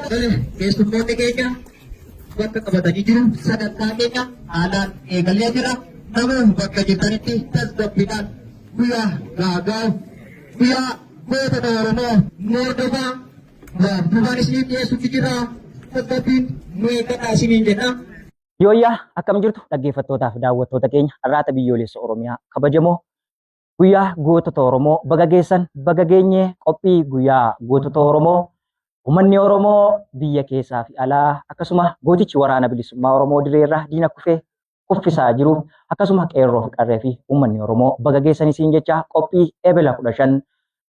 Tole, keessummoonni keenya bakka qabatanii jiru. Sagantaa keenya haalaan eegalee jira. Namuu bakka jirtanitti tasgabbiidhaan guyyaa gaagaa'u guyyaa gootota Oromoo nu hordofaa waan duubaan isiniif dhiyeessutti jira. Tasgabbiin nu eeggadhaa isiniin jedha. Yooyyaa akkam jirtu dhaggeeffattootaa fi daawwattoota keenya Arraata Biyyoolessa Oromiyaa kabajamoo guyyaa gootota Oromoo baga geessan baga geenye qophii guyyaa gootota Oromoo uummanni Oromoo biyya keessaa fi alaa akkasuma gootichi waraana bilisummaa Oromoo direerraa diina kufee kuffisaa jiru akkasuma qeerroo fi qarree fi uummanni Oromoo baga geessan isiin jecha qophii Ebela 15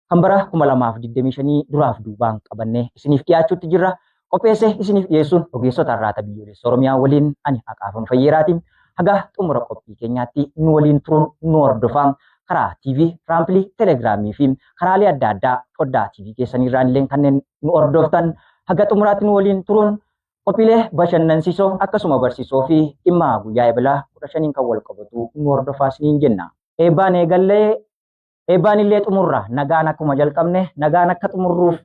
kan bara 2025 duraaf duubaan qabannee isiniif dhiyaachuutti jirra. Qopheessee isiniif dhiyeessuun ogeessota Arraata Biyyoolessa Oromiyaa waliin ani Haqaafam Fayyeeraati. Haga xumura qophii keenyaatti nu waliin turuun nu hordofaa. Karaa TV, Raampilii, Telegiraamii fi karaalee adda addaa foddaa TV keessaniirraan illee kanneen nu hordoftan haga xumuraatti nu waliin turuun qophiilee bashannansiisoo akkasuma barsiisoo fi dhimma guyyaa Ebla 15n kan wal qabatu nu hordofaa isiniin jenna. Eebbaan eegallee Eebbaan illee xumurra. Nagaan akkuma jalqabne nagaan akka xumurruuf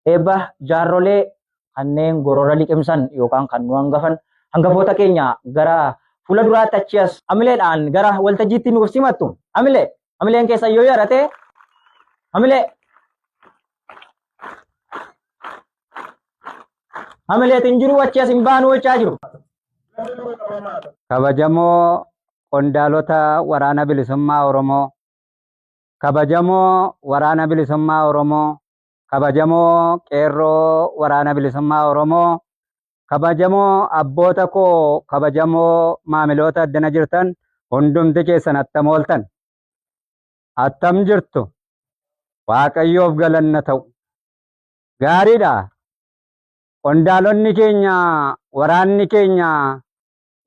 eebba jaarrolee kanneen gorora liqimsan yookaan kan nu hangafan hangafoota keenya gara fuula duraatti achi as amileedhaan gara waltajjiitti nuuf simattu. Amilee amileen keessan yoo yarate amilee amileetiin jiru achi as hin baanu jechaa jiru. Kabajamoo qondaalota Waraana Bilisummaa Oromoo, Kabajamoo Waraana Bilisummaa Oromoo, Kabajamoo Qeerroo Waraana Bilisummaa Oromoo, Kabajamoo abboota koo, kabajamoo maamiloota addana jirtan hundumti keessan attam ooltan? Attam jirtu? Waaqayyoof galanna ta'u. Gaariidha. Qondaalonni keenya, waraanni keenya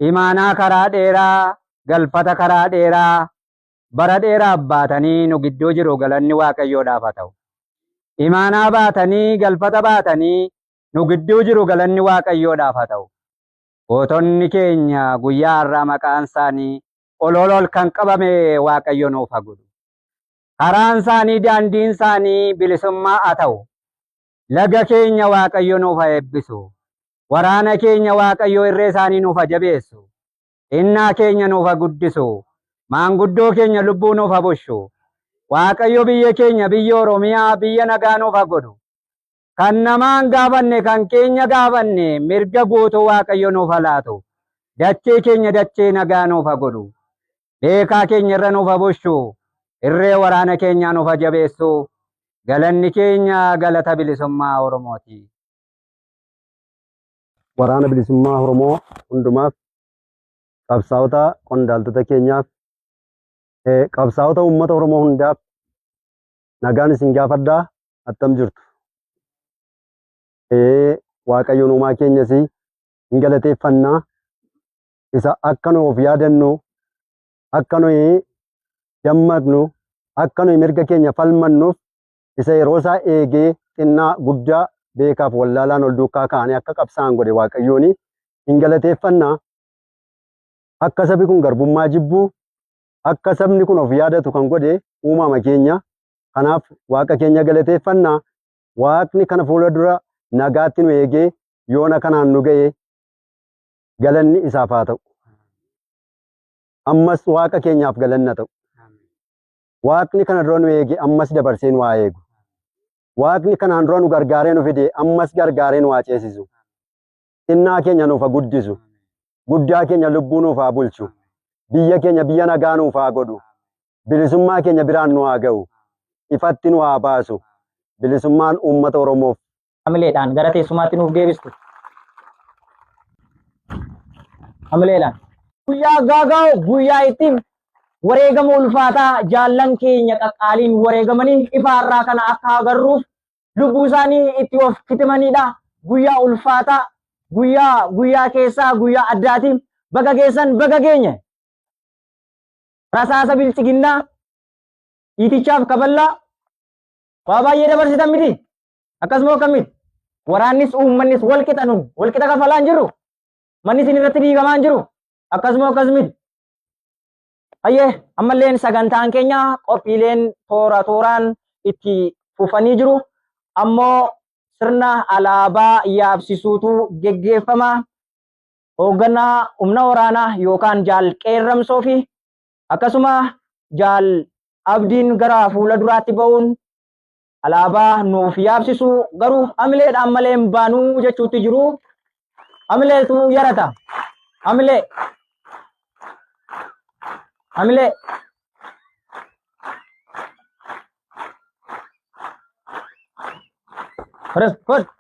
imaanaa karaa dheeraa, galfata karaa dheeraa bara dheeraaf baatanii nu gidduu jiru galanni Waaqayyoodhaaf haa ta'u. Imaanaa baatanii galfata baatanii nu gidduu jiru galanni Waaqayyoodhaaf haa ta'u. Gootonni keenya guyyaa har'aa maqaan isaanii ol ol ol kan qabame Waaqayyo nuuf haa godhu. Karaan isaanii daandiin isaanii bilisummaa haa ta'u. Laga keenya Waaqayyo nuuf haa eebbisu. Waraana keenya Waaqayyo irree isaanii nuuf haa jabeessu. Xinnaa keenya nuuf ha guddisu. Maanguddoo keenya lubbuu nuuf ha bushu. Waaqayyo biyya keenya biyya Oromiyaa biyya nagaa nuuf ha godhu. Kan namaa hin gaafanne kan keenya gaafanne mirga guutuu Waaqayyo nuuf ha laatu. Dachee keenya dachee nagaa nuuf ha godhu. Beekaa keenya irra nuuf ha bushu. Irree waraana keenyaa nuuf ha jabeessu. Galanni keenya galata bilisummaa Oromooti. Waraana Bilisummaa Oromoo hundumaaf, qabsaa'ota qondaaltota keenyaaf, qabsaa'ota uummata Oromoo hundaaf nagaan isin gaafadha. Attam jirtu? Waaqayyoon uumaa keenyas hin galateeffannaa. Isa akka nu of yaadannu, akka nuyi dammaqnu, akka nuyi mirga keenya falmannuuf isa yeroo isaa eegee xinnaa guddaa beekaaf wallaalaan ol duukaa ka'anii akka qabsaa'an godhe Waaqayyoon hin galateeffanna. Akka sabi kun garbummaa jibbu, akka sabni kun of yaadatu kan godhe uumama keenya. Kanaaf Waaqa keenya galateeffanna. Waaqni kana fuula dura nagaatti nu eegee yoona kanaan nu ga'e galanni isaaf haa ta'u. Ammas Waaqa keenyaaf galanna ta'u. Waaqni kana dura nu eege ammas dabarsee nu haa eegu. Waaqni kanaan dura nu gargaaree nu fide ammas gargaaree nu haa ceesisu. Xinnaa keenya nuuf haa guddisu. Guddaa keenya lubbuu nuuf haa bulchu. Biyya keenya biyya nagaa nuuf haa godhu. Bilisummaa keenya biraan nu haa ga'u. Ifatti nu haa baasu. Bilisummaan uummata Oromoof. Hamileedhaan gara teessumaatti nuuf deebistu. Hamileedhaan. Guyyaa gaagaa'u guyyaa itti wareegama ulfaataa jaallan keenya qaqqaaliin wareegamanii ifa har'aa kana akka agarruuf lubbuu isaanii itti of kitimanidha. Guyyaa ulfaataa guyyaa guyyaa keessaa guyyaa addaati. Baga geessan baga geenye. Rasaasa bilchiginnaa dhiitichaaf kaballaa waa baay'ee dabarsitan miti. Akkasuma akkam miti. Waraannis uummannis wal qixa nun wal qixa kafalaa hin jirru. Manni isin irratti diigamaa hin jiru. Akkasuma akkas miti. Hayyee ammalleen sagantaan keenya qophiileen toora tooraan itti fufanii jiru. Ammoo sirna alaabaa yaabsisuutu geggeeffama. Hoogganaa humna waraanaa yookaan Jaal Qeerramsoo fi akkasuma Jaal Abdiin gara fuula duraatti ba'uun alaabaa nuuf yaabsisu, garuu hamileedhaan malee hin baanuu jechuutti jiru. Hamileetu yarata. Hamilee. Hamilee. Respect.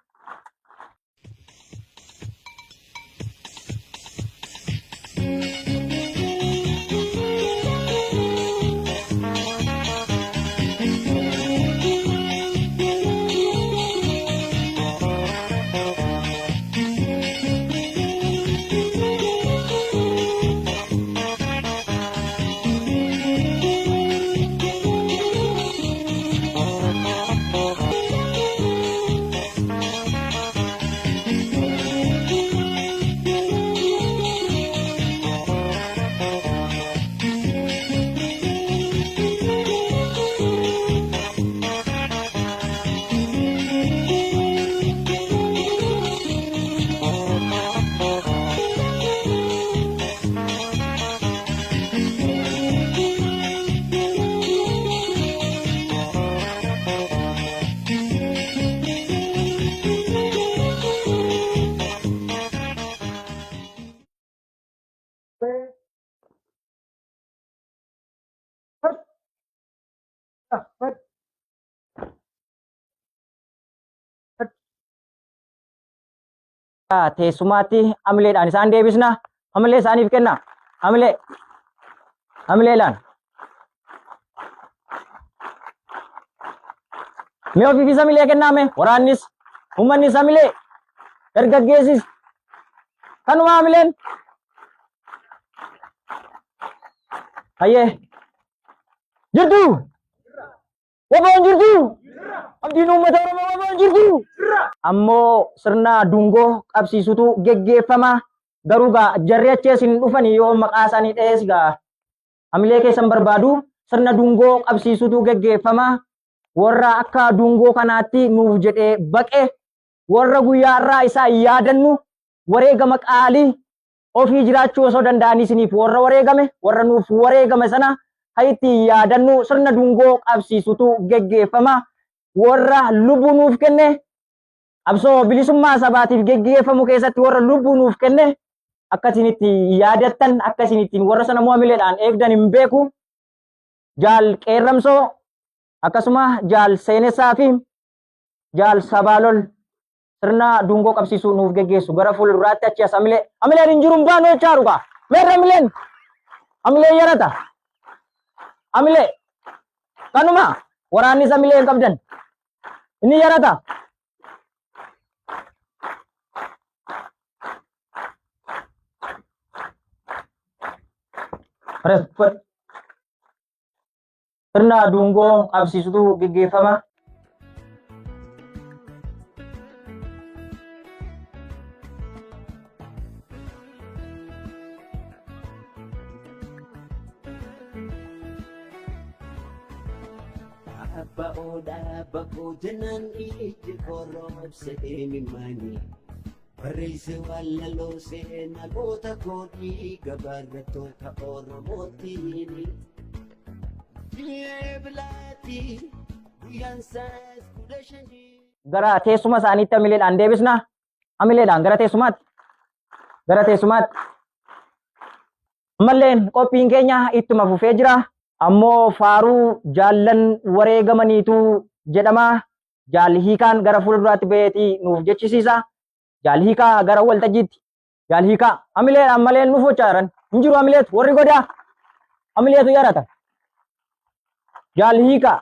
Teessumaatti hamileedhaan isaan deebisna. Hamilee isaaniif kenna. Hamilee. Hamileedhaan. Mee ofiifis hamilee kennaame. Waraannis, uummannis hamilee, dargaggeessis. Kanuma hamileen. Hayyee. Jirtu. Waboon jirtu. Abdiin uummata Oromoo waboon jirtu. Ammoo sirna dungoo qabsiisutu geggeeffama. Garuu gaa jarri achi isin dhufanii yoo maqaa isaanii dha'ees gaa hamilee keessan barbaadu, sirna dungoo qabsiisutu geggeeffama. Warra akka dungoo kanaatti nuuf jedhee baqe, warra guyyaa irraa isaa yaadannu, wareegama qaalii ofii jiraachuu osoo danda'anii isiniif warra wareegame, warra nuuf wareegame sana kan ittiin yaadannu sirna dungoo qabsiisutu geggeeffama. Warra lubbuu nuuf kenne, qabsoo bilisummaa sabaatiif geggeeffamu keessatti warra lubbuu nuuf kenne akka isin itti yaadattan, akka isin ittiin warra sana hamileedhaan eegdan hin beeku. Jaal Qeerramsoo, akkasuma Jaal Seenessaa fi Jaal Sabaalol sirna dungoo qabsiisuu nuuf geggeessu gara fuulduraatti. Achi as hamilee, hamileen hin jiru, hin baanu jechaaru kaa. Meerre hamileen? Hamilee yarata. Hamilee kanuma waraannis hamilee hin qabdan, inni yarata. Respect. Sirna dungoo qabsiisutu geggeeffama. Abba oodhaa bakkoo jennaan ijji korroobse deemimmaanii. Barreesse wallaloo seenaa goota koo dhiiga barattoota Oromootiin. Bilaati guyyaan isaas 15. Gara teessuma isaaniitti hamileedhaan deebisna. Hamileedhaan gara teessumaatti. Gara teessumaatti. Ammalleen qophiin keenya ittuma fufee jira. Ammoo faaruu jaallan wareegamaniitu jedhama. Jaal Hiikaan gara fuulduraatti baheetii nuuf jechisiisa. Jaal Hiikaa gara waltajjiitti. Jaal Hiikaa, hamileedhaan malee nuuf hojjaa jiran. Hin jiru hamileetu warri godaa. Hamileetu yarata. Jaal Hiikaa.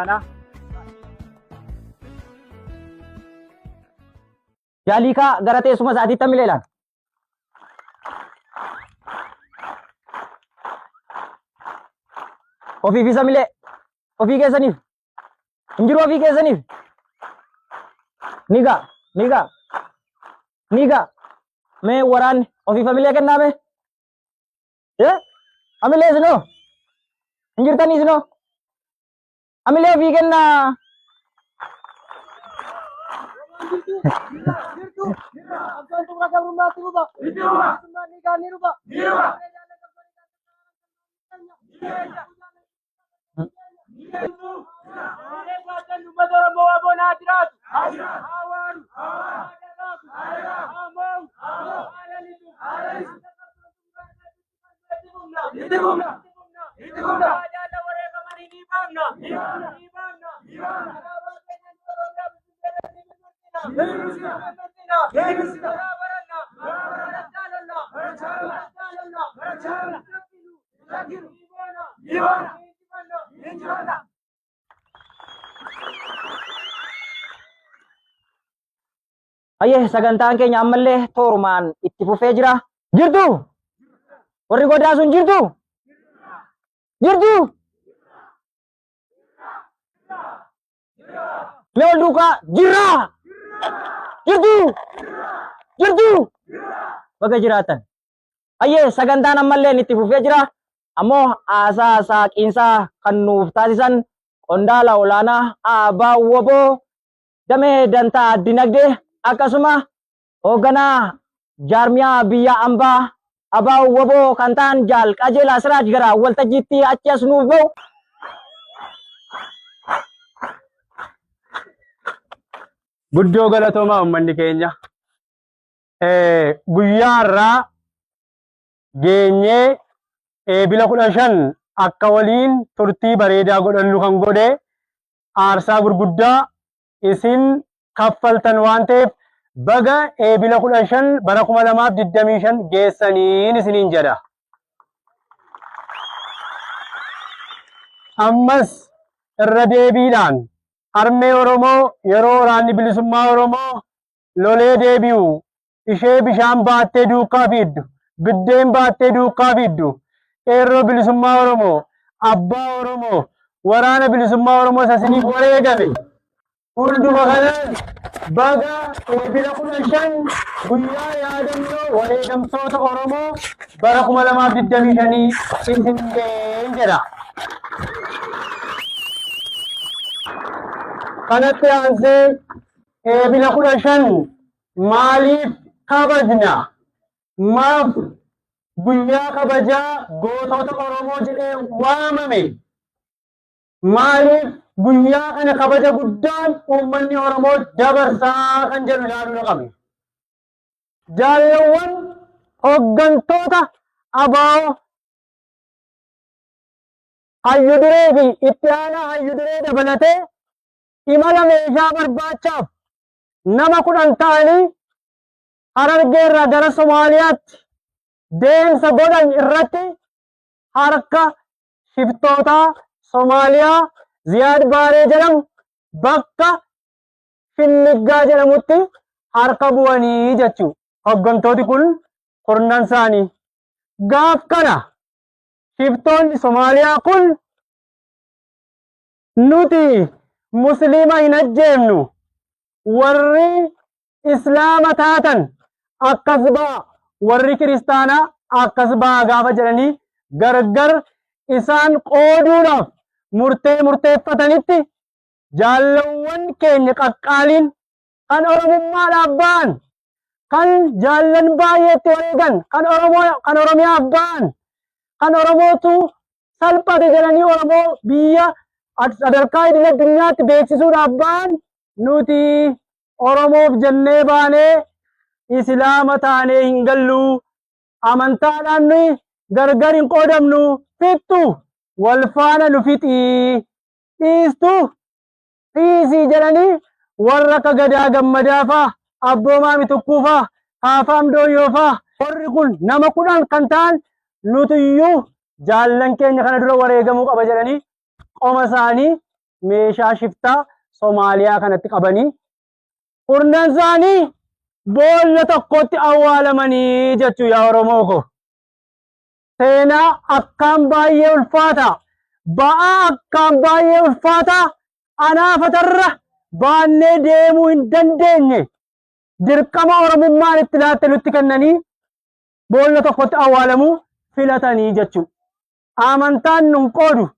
waraanaa. Jaaliikaa gara teessuma isaatiitti hamilee laan. Ofiif isa milee. Ofii keessaniif. Hin jiru ofii keessaniif. Ni ga'a. Ni ga'a. Ni ga'a. Mee waraanni ofiif hamilee kennaa mee? Eh? Hamilee isinoo? Hin jirtanii isinoo? Hamilee ofii kennaa. Hayyee sagantaan keenya ammallee toorumaan itti fufee jira. Jirtu? Warri godaa sun jirtu? Jirtu? Mee ol duukaa jirra! Jirtu? Jirtu? Baga jiraatan. Hayyee sagantaan ammallee itti fufee jira. Ammoo haasaa saaqiinsaa kan nuuf taasisan qondaala olaanaa Abbaa Woboo damee dantaa dinagdee akkasuma hoogganaa jaarmiyaa biyya ambaa Abaa Woboo kan ta'an Jaal Qajeelaa Siraaj gara waltajjiitti achi as nuuf ba'u. Guddoo galatoomaa uummanni keenya. Guyyaa har'aa geenyee Eebila 15 akka waliin turtii bareedaa godhannu kan godhe aarsaa gurguddaa isin kaffaltan waan ta'eef baga Eebila 15 bara 2025 geessaniin isiniin jedha. Ammas irra deebiidhaan harmee Oromoo yeroo waraanni bilisummaa Oromoo lolee deebi'u ishee bishaan baattee duukaa fiiddu, biddeen baattee duukaa fiiddu, qeerroo bilisummaa Oromoo, abbaa Oromoo, waraana bilisummaa Oromoo isa isiniif wareegame. Hunduma kanaan baga Eebila 15 guyyaa yaadannoo wareegamtoota Oromoo bara 2025 isin ga'een jedha. Kanatti aansee Eebila 15 maaliif kabajna? Maaf guyyaa kabajaa gootota Oromoo jedhee waamame? Maaliif guyyaa kana kabaja guddaan uummanni Oromoo dabarsaa kan jedhu ilaaluu qabna. Jaalawwan hoggantoota ABO hayyu duree fi itti aanaa hayyu duree dabalatee imala meeshaa barbaachaaf nama 10 ta'anii Harargee irraa gara Somaaliyaatti deemsa godhan irratti harka shiftootaa Somaaliyaa Ziyaad Baaree jedhamu bakka Shinniggaa jedhamutti harka bu'anii jechuu. Hoggantooti kun kurnan isaanii. Gaaf kana shiftoonni Somaaliyaa kun Nuti musliima hin ajjeefnu, warri islaama taatan akkas ba'a, warri kiristaanaa akkas ba'a gaafa jedhanii gargar isaan qooduudhaaf murtee murteeffatanitti jaallawwan keenya qaqqaaliin kan Oromummaadhaaf ba'an, kan jaallan baay'eetti wareegan, kan Oromoo kan Oromiyaaf ba'an, kan Oromootu salphate jedhanii Oromoo biyya sadarkaa idil addunyaatti beeksisuudhaaf ba'an nuti Oromoof jennee baanee Islaama taanee hin gallu, amantaadhaan nuyi gargar hin qoodamnu, fixxu wal faana nu fixii dhiistu dhiisii jedhanii warra akka Gadaa Gammadaa faa, Abboomaa Mitukkuu faa, Kaafaam Dooyyoo faa warri kun nama 10 kan ta'an nutiyyuu jaallan keenya kana dura wareegamuu qaba jedhanii qoma isaanii meeshaa shiftaa Somaaliyaa kanatti qabanii kurnan isaanii boolla tokkotti awwaalamanii jechuu yaa Oromoo koo. Seenaa akkaan baay'ee ulfaataa, ba'aa akkaan baay'ee ulfaataa anaafatarra baannee deemuu hin dandeenye dirqama Oromummaan itti laatte nutti kennanii boolla tokkotti awwaalamuu filatanii jechuudha. Amantaan nun qoodu,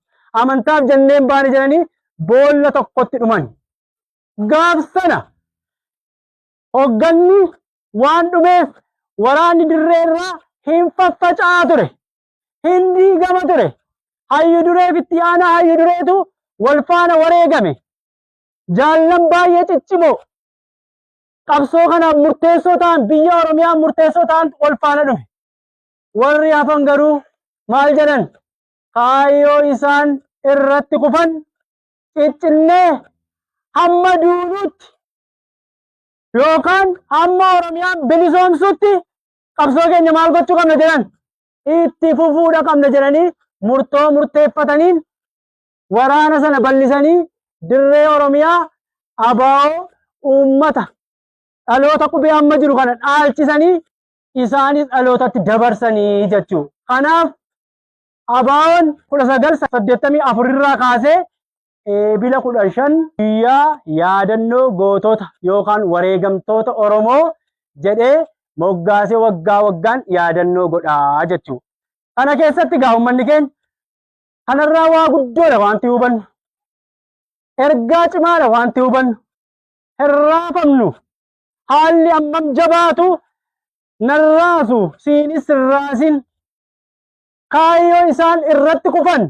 amantaaf jennee hin baane jedhanii boolla tokkotti dhuman. Gaaf sana hogganni waan dhumeef waraanni dirree irraa hin faffaca'aa ture. Hin diigama ture. Hayyu dureef itti aanaa hayyu dureetu wal faana wareegame. Jaallan baay'ee ciccimoo qabsoo kanaaf murteessoo ta'an biyya Oromiyaa murteessoo ta'an wal faana dhufe. Warri hafan garuu maal jedhan? Kaayyoo isaan irratti kufan ciccinnee hamma duunuutti yookaan hamma Oromiyaan bilisoomsutti qabsoo keenya maal gochuu qabna jedhan? Itti fufuudha qabna jedhanii murtoo murteeffataniin waraana sana bal'isanii dirree Oromiyaa ABO uummata dhaloota qubee amma jiru kana dhaalchisanii isaanis dhalootatti dabarsanii jechuu. Kanaaf ABOn 1984 irraa kaasee Eebila 15 guyyaa yaadannoo gootota yookaan wareegamtoota Oromoo jedhee moggaasee waggaa waggaan yaadannoo godhaa jechuu. Kana keessatti gaa uummanni keenya kanarraa waa guddoodha wanti hubannu. Ergaa cimaadha wanti hubannu. Hin raafamnu. Haalli hammam jabaatu narraasu siinis sirraasin. Kaayyoo isaan irratti kufan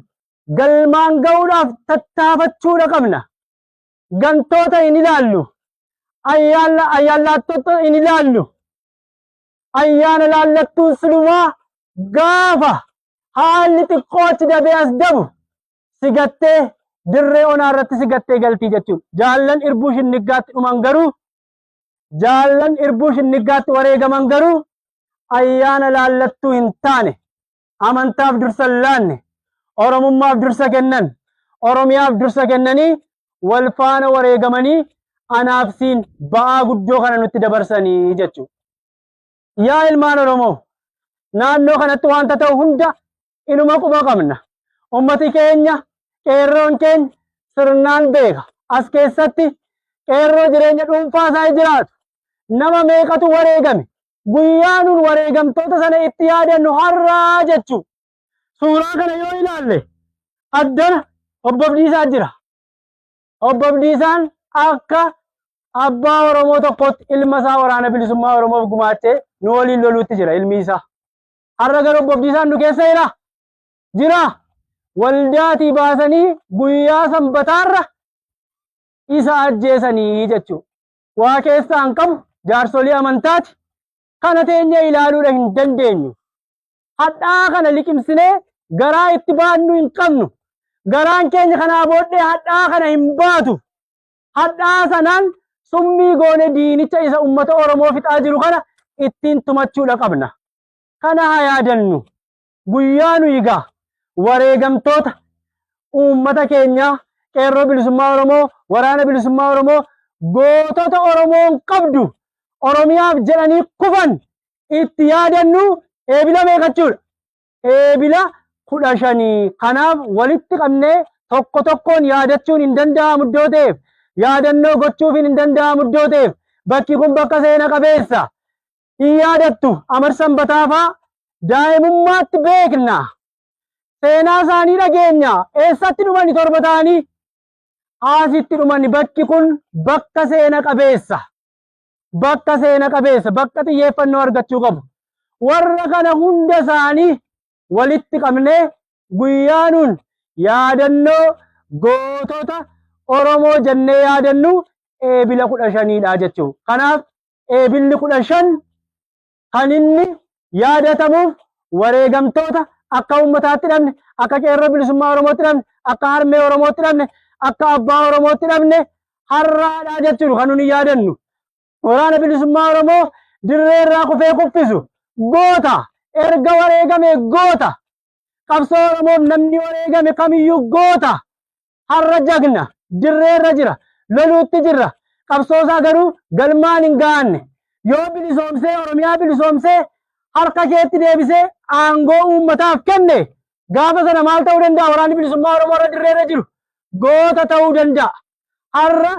galmaan ga'uudhaaf tattaafachuudha qabna. Gantoota hin ilaallu. Ayyaanlaattota hin ilaallu. Ayyaana laallattuun silumaa gaafa haalli xiqqoo achi dabee as dabu sigattee dirree onaa irratti sigattee galtii jechuudha. Jaallan irbuu shinniggaatti dhuman garuu jaallan irbuu shinniggaatti wareegaman garuu ayyaana laallattuu hin taane amantaaf dursa hin laanne Oromummaaf dursa kennan Oromiyaaf dursa kennanii wal faana wareegamanii anaaf siin ba'aa guddoo kana nutti dabarsanii jechuudha. Yaa ilmaan Oromoo naannoo kanatti wanta ta'u hunda inuma quba qabna. Ummati keenya qeerroon keenya sirnaan beeka. As keessatti qeerroo jireenya dhuunfaa isaa jiraatu nama meeqatu wareegame guyyaa nun wareegamtoota sana itti yaadannu har'aa jechuu. Suuraa kana yoo ilaalle addana obbo Abdiisaa jira. Obbo Abdiisaan akka abbaa Oromoo tokkootti ilma isaa waraana bilisummaa Oromoof gumaachee nu waliin loluutti jira ilmi isaa. Har'a garuu obbo Abdiisaan nu keessa jira. Jira. Waldaatii baasanii guyyaa sanbataarra isa ajjeesanii jechuudha. Waa keessaa hin qabu jaarsolii amantaati. Kana teenyee ilaaluudha hin dandeenyu. Hadhaa kana liqimsinee garaa itti baannu hin qabnu. Garaan keenya kanaa booddee hadhaa kana hin baatu. Hadhaa sanaan summii goone diinicha isa ummata Oromoo fixaa jiru kana ittiin tumachuudha qabna. Kana haa yaadannu. Guyyaa nuyi gaa wareegamtoota uummata keenyaa qeerroo bilisummaa Oromoo, waraana bilisummaa Oromoo, gootota Oromoon qabdu Oromiyaaf jedhanii kufan itti yaadannu eebila meeqachuudha? Eebila 15. Kanaaf walitti qabnee tokko tokkoon yaadachuun hin danda'amu iddoo ta'eef, yaadannoo gochuufiin hin danda'amu iddoo ta'eef, bakki kun bakka seena qabeessa. Hin yaadattu Amar Sanbataa faa daa'imummaatti beekna. Seenaa isaanii dhageenya. Eessatti dhumani torba ta'anii? Asitti dhumani bakki kun bakka seena qabeessa. Bakka seena qabeessa, bakka xiyyeeffannoo argachuu qabu. Warra kana hunda isaanii walitti qabnee guyyaa nuun yaadannoo gootota Oromoo jennee yaadannu eebila 15dha jechuudha. Kanaaf eebilli 15 kan inni yaadatamuuf wareegamtoota akka uummataatti dhabne, akka qeerroo bilisummaa Oromootti dhabne, akka harmee Oromootti dhabne, akka abbaa Oromootti dhabne har'aadha jechuudha kan nuni yaadannu. Waraana bilisummaa Oromoo dirree irraa kufee kuffisu goota erga wareegame goota qabsoo Oromoof namni wareegame kamiyyuu goota har'a jagna Dirreerra jira. Loluutti jirra. Qabsoo isaa garuu galmaan hin ga'anne. Yoo bilisoomsee Oromiyaa bilisoomsee harka keetti deebisee aangoo uummataaf kenne gaafa sana maal ta'uu danda'a? Waraanni bilisummaa Oromoo irra dirreerra jiru goota ta'uu danda'a. Har'a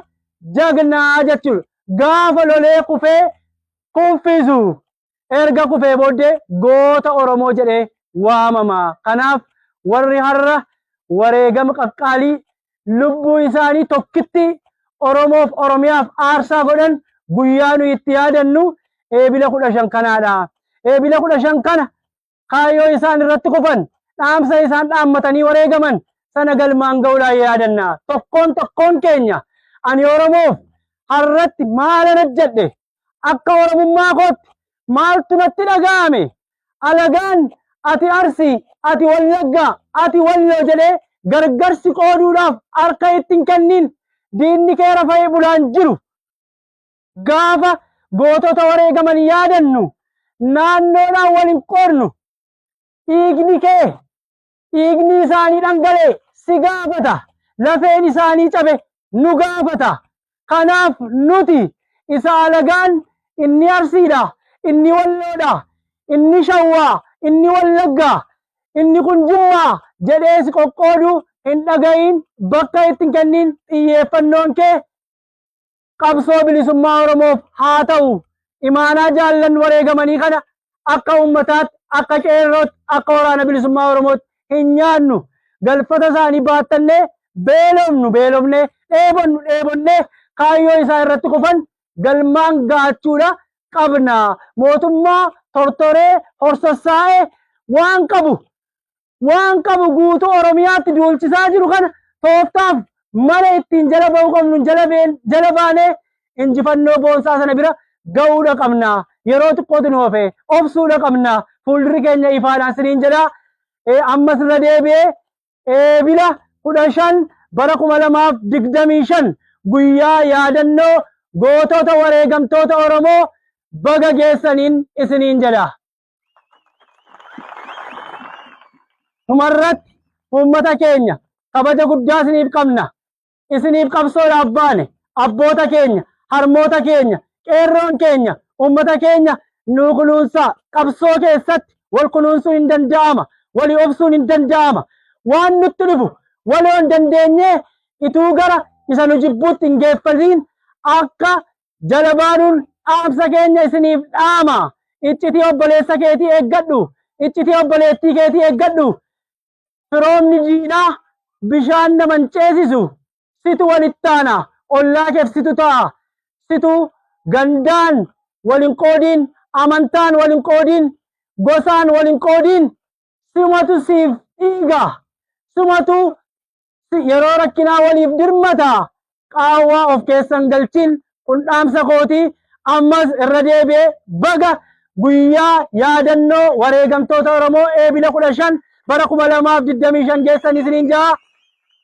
jagnaa jechuudha. Gaafa lolee kufee kuffisu erga kufee booddee goota Oromoo jedhee waamama. Kanaaf warri har'a wareegama qaqqaalii lubbuu isaanii tokkitti Oromoof Oromiyaaf aarsaa godhan guyyaa nuyi itti yaadannu Eebila 15 kanaadha. Eebila 15 kana kaayyoo isaan irratti kufan, dhaamsa isaan dhaammatanii wareegaman sana galmaan ga'uudhaan yaadanna. Tokkoon tokkoon keenya ani Oromoof har'atti maalan hojjedhe? Akka Oromummaa kootti maaltu natti dhaga'ame? Alagaan ati Arsii, ati Wallaggaa, ati Walloo jedhee gargar si qooduudhaaf harka itti hin kenniin. Diinni kee rafa'ee bulaan jiru. Gaafa gootota wareegaman yaadannu naannoodhaan wal hin qoodnu. Dhiigni kee dhiigni isaanii dhangala'e si gaafata. Lafeen isaanii cabe nu gaafata. Kanaaf nuti isa alagaan inni Arsiidha, inni Walloodha, inni Shawwaa, inni Wallaggaa, inni kun Jimmaa jedhee si qoqqoodu hin dhaga'iin bakka itti hin kenniin xiyyeeffannoon kee qabsoo bilisummaa Oromoof haa ta'u. Imaanaa jaallan wareegamanii kana akka uummataatti, akka qeerrootti, akka waraana bilisummaa Oromootti hin nyaannu. Galfata isaanii baattannee beelofnu beelofnee, dheebonnu dheebonnee kaayyoo isaa irratti kufan galmaan ga'achuudha qabna. Mootummaa tortoree horsossaa'ee waan qabu waan qabu guutuu Oromiyaatti duulchisaa jiru kana tooftaaf mala ittiin jala ba'uu qabnu jala baanee injifannoo boonsaa sana bira ga'uudha qabna. Yeroo xiqqootu nu hafe obsuudha qabna. Fuuldurri keenya ifaadhaan siniin jedha. Ammas irra deebi'ee Eebila 15 bara 2025 guyyaa yaadannoo gootota wareegamtoota Oromoo baga geessaniin isiniin jedha. Dhumarratti uummata keenya kabaja guddaa isiniif qabna. Isiniif qabsoodhaaf baane abboota keenya, harmoota keenya, qeerroon keenya, uummata keenya nuu kunuunsaa. Qabsoo keessatti wal kunuunsuun hin danda'ama. Walii obsuun hin danda'ama. Waan nutti dhufu waloon dandeenyee ituu gara isa nu jibbuutti hin geeffatiin akka jala baanuun dhaamsa keenya isiniif dhaama. Iccitii obboleessa keetii eeggadhu. Iccitii obboleettii keetii eeggadhu. Firoomni diinaa bishaan nama hin ceesisu. Situ walitti aana. Ollaa keef situ ta'a. Situ gandaan wal hin qoodiin, amantaan wal hin qoodiin, gosaan wal hin qoodiin. Simatu siif dhiiga. Simatu yeroo rakkinaa waliif dirmata. Qaawwaa of keessa hin galchin. Kun dhaamsa kooti. Ammas irra deebi'ee baga guyyaa yaadannoo wareegamtoota Oromoo Eebila 15 bara 2025 geessan isiniin ja'a.